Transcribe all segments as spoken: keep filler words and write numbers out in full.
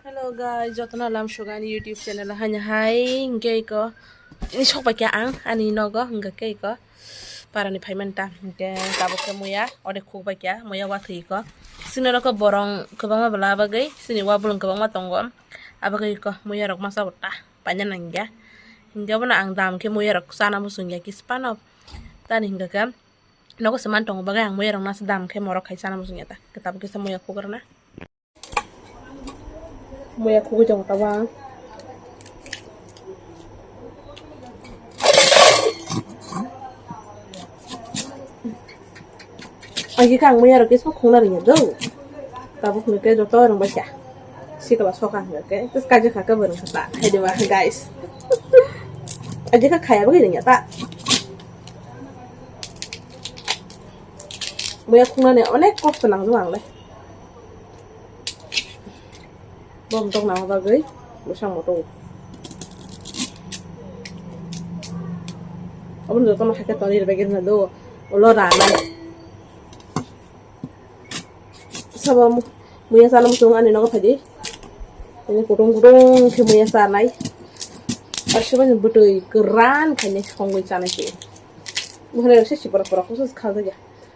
Hello guys, jotono lam suga ani YouTube channel o haino hai, hingke iko, ini sok pai kha ang ani nogo, hingke ke iko, para ni phaimani ta, hingke tabuk khe muya, ode khuk pai kha, muya wathwi iko. Sini rok borong kwbangma bwla bagwi, sini wa bolong kwbangma tongo, abagwi iko, muya rok masa bo ta, paina nangya. Hingke abono ang dam khe muya rok chana muchungya kisa phano, tani hingke khe, nogo se man tongo bagwi ang muya rok nasa dam khe morok khai chana muchungya ta, tabuk kisa muya khuk rwna. Muya khugui tongo tabang. Agi kang muya rok kisa khungna ringya do. Tabuk ni ke joto rong bacha. Sikala soka hingke. Tes kaje kha ka barang kata. Hai de ba guys. Agi kha khaya bagwi ringya ta. Muya khungna ni onek kosto nang do ang le. Bom tok nang bagwi bwsang moto. Aboni joto no hakhe tonwi rwbaikhe rwna do, ulo ranai. Sabo mu-, muya sana muchung ani nogo phaidi. Ini kutung kutung khe muya sanai. Aswbani bwtwi kwran khainai songwi chanai se. Bukhare rok se sipra pora kusus khaljaga.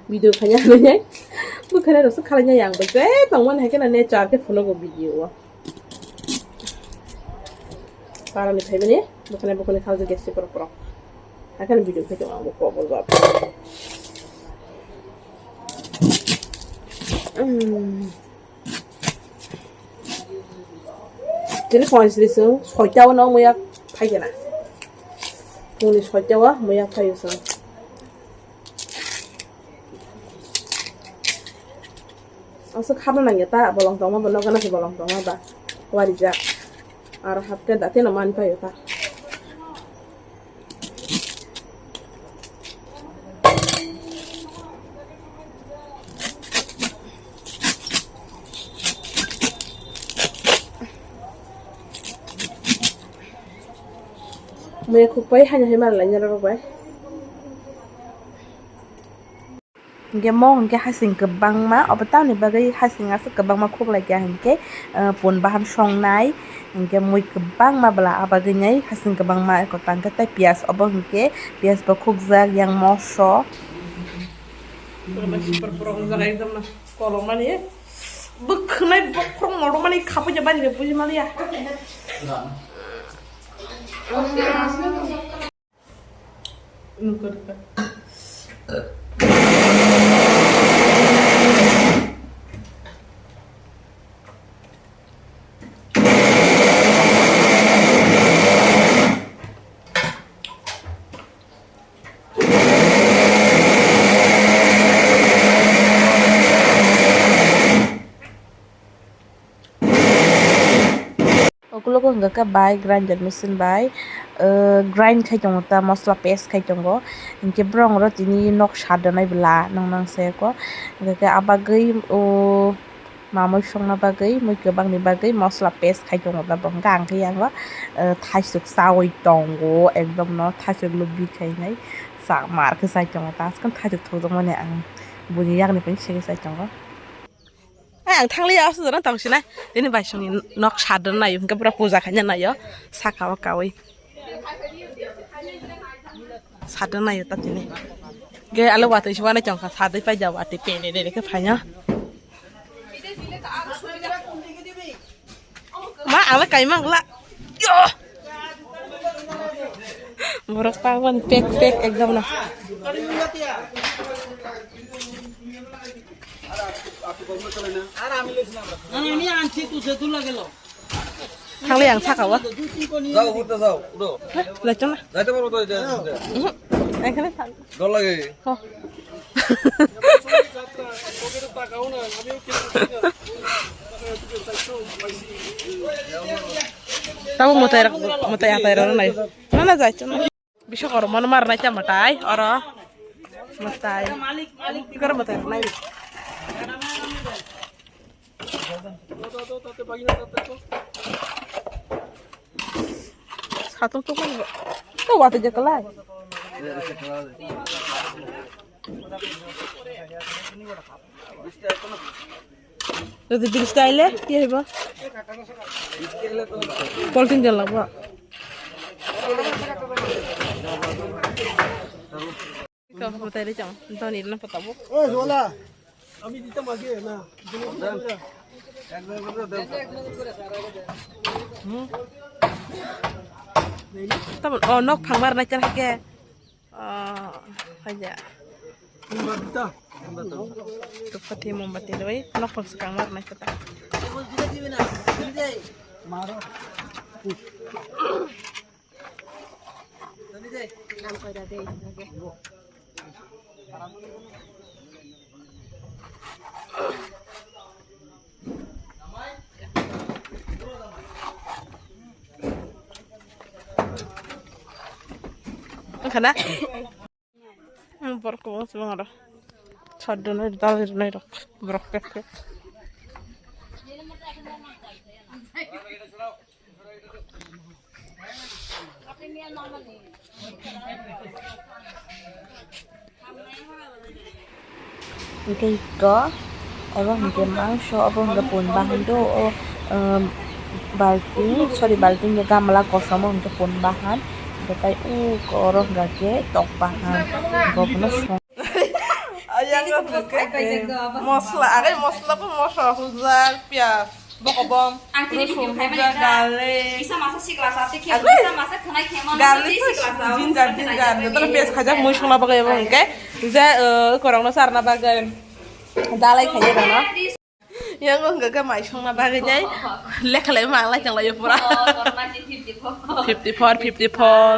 Video khanya nai. Bukhare rok se khalanya yang bai. Je tongmani hai kheno nature khe phunugo video o. Parani phaimani, bukhane bukhane khaljaga se pora pora. Akan video khe tong abo ko bo jat. Tini phone sili sung, soita o nong muya phai kena. Phone ni soita o muya phai sung. Aswk khabna nangya ta, bolong tongma bo nogo nasi bolong tongma ba. Warijak. Aro hapkhe da teno man paio ta. Muya khukpai haino hai mal lainai rok bai. Hingke mo hingke hasing kwbangma, obo tamni bagwi hasing aswk kwbangma khuklai kha hingke, ah, pun bahan songnai, hingke mui kwbangma bwla ah bagwi nai hasing kwbangma eko tangkhe tei piyaj obo hingke piyaj bo khukjak yang moso. Kolomani bwkhwnai bokhorok modomani khapui ja bari buji maliya. Ukulogo hwnkha khe bai grinder machine bai, ah, grind khai tongo ta, mosla paste khai tongo. Hinkhe borok oro tini nok sat rwnai bwla nang nang se ko. Hinkhe ah bagwi o mamui songna bagwi, mui kwbangni bagwi mosla paste khai tongo ta bo. Hinkhe ang khe yang o, ah, thaisuk chaui tongo, ekdom no thaisuk lubui khainai sa mar khe chai tongo ta. Aswkhe thaisuk thokjakmani ang buini yakni bai segwi chai tongo. Ai, ang thangliya, o sujana tong sinai. Tini bai songni nok sadrwna naio, hwnkhe borok puja khaina naio, saka o kaui. Sadrwna naio ta tini. Ge ale watwi se wanai tongkha, sadwi paida watwi pene de de khe phaina. Ma, ang le kaimang la. Yo! Borok tangmani pek pek ekdom no. Thangli ang saka o. যাও, ঘুরতে যাও, উঠো। Heh, jaichong na. যাইতে পারবো তো, এটা, এটা। Mhm. Ekhane thang. ডর লাগে। Ho. Tamo mwtai rok, mwtai atai rok nai. Na, na, jaichong na. Bisa koro mono mar nai ta mwtai, oro. Mwtai. Koro mwtai rok nai. Satung tung mani. To wate je kalai. Roti dil style e, ki haibo? Polting jal lagbo. Ito, butai ri chong. Doni na patabu. Oi, Zola. Ami dita magi na. Hmm. Tabon, oh, nok phangmar na char ke. Oh, haja. Mombati. Tupati mombati loi, nok phang skang mar na kata. Ang kana? Ang borok kwbangma se aro. Sat rwnai, dal rwnai rok. Borok pek pek. Hingke iko, oro hingke mangso, obo hingke pun bahan do, o, um, balting, sorry, balting ya gamla kosom o hingke pun bahan, hingke tai o oro hingke tok bahan, hingke obono song. Ayang ko hingke, eh, mosla, agai mosla bo mosla hujak, piyaj. Bokobom, ang tini rosong, video khai mani buja, na. Garlic. Kisa masa sikla sa, tei khe agoi. Kisa masa khwnai khe mano, garlic tei sikla sa, jinjar, jinjar. Jotono piyaj khajak mui songna bagwi abo hwnkhe. Je, uh, korokno charna bagwi. Dalai khaiya dana. Yang hwnkha khe mai songna bagwi nai. Lekha lai ma lai chang lai pura. Oh, korma ni fifty-four. Fifty-four, fifty-four.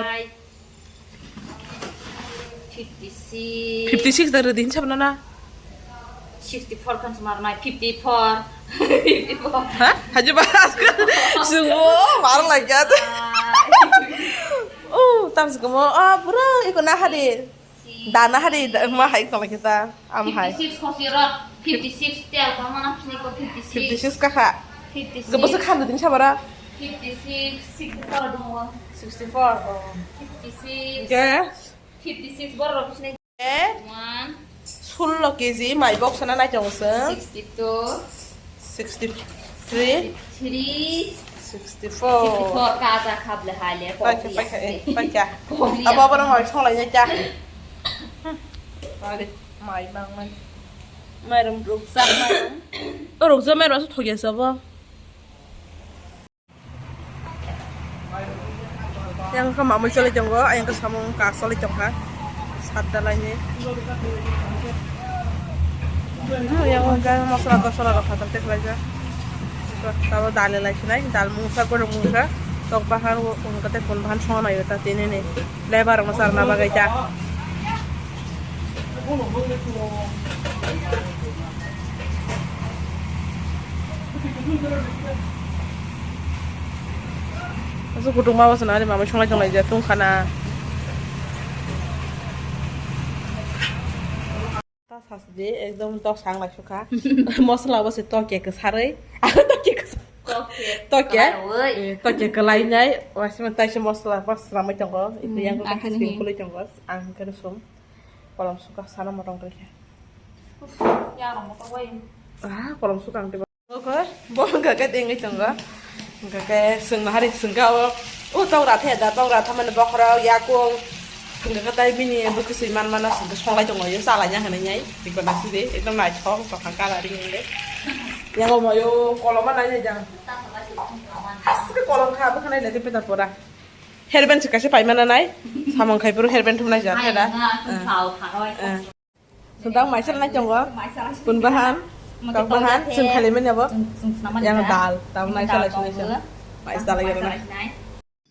Fifty-six. Fifty-six da rwdi hinsa bana na? Sixty-four khan sumar nai, fifty-four. Fifty-four. Ha? Haji ba? Sungo, mar lagya tu. Oh, tam sukumo. Ah, bro, iko na hari. Dana hari, da-, ma hai tong kita. Am hai. Fifty-six khosi ro, fifty-six tel kama na sini ko fifty-six. Fifty-six kakha. Fifty-six. Gabasa khan din sabara. Fifty-six, sixty-four dong. Sixty-four. Oh. Fifty-six. Yes. Fifty-six borok rok sini. Eh? One. Sullo K G mai box na nai tongo sir. Sixty-two. Sixty-three. Three. Sixty-four. Sixty-four kaja khable hale. Paikha, paikha, eh, paikha. Abo abo nang mai songlai ya kya. Are, mai bang mai. Mairum ruksa mairum. O ruksa mairum su thogya sabo. Yang khe mamui choli tongo, ayang khe samung kak choli tongkha. Sat dalai ni. Hmm, yang khe mosla tosla rok khatam te khlaijak. Tabo dal elai sinai, dal mungsa, goro mungsa, tok bahan, o, o, kate kun bahan songna nai ta tini ni. Lebar rok no charna bagwi ta. Asuk kutung ma bosong nani mamai songlai tonglai je tungkhana. Ta sasdi ekdom tok sang lai sukha. Mosla bo se tokya kwsarwi. Tokya kwsa-, tokya. Tokya. Kwlaiwi. Eh, tokya kwlainai. Wasima taisa mosla bas ramai tongo. Iku yang ko kasing kulai tongo. Ang khe sum. Kolom suka sana motong khe. Ya rong motong wai. Ah, kolom suka ang teba. Oke, bo hwnkha khe tengwi tongo. Hwnkha khe swngna hari swngkha o, o tok rathe da, tok ratha mani bokhorok yakung. Hwnkha khe tai bini bwkhwswi man mana swngkha songlai tongo, yo chalai ya hwnwi nai. Tiko na sidi, ekdom naithok, tokha coloring hwnwi. Yango mo yo koloma nai nai jang. Aske kolom kha, bwkha nai nai petar pora. Hairband se kaisa paimana nai. Samung khai phuru hairband thumnai ja, ai, theda. Na, ah, thung thau kha, oi. Ah. Sundang maisal nai tongo. Maisal nai. Pun bahan, maisal tok bahan, tongo, sung khali manya bo. Sung, sung khali manya. Yang dal, tam nai dal salai tongo. Sinai sung. Maisal lagi maisal nai. Nai.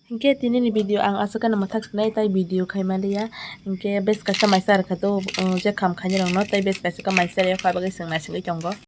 Hingke tini ni video ang aswk no mwthak sinai tai video khai maliya. Hingke bes kaisa maisal kha to, uh, je kham khaini rok no tai bes kaisa maisal ya kha bagwi sung nai sungwi tongo.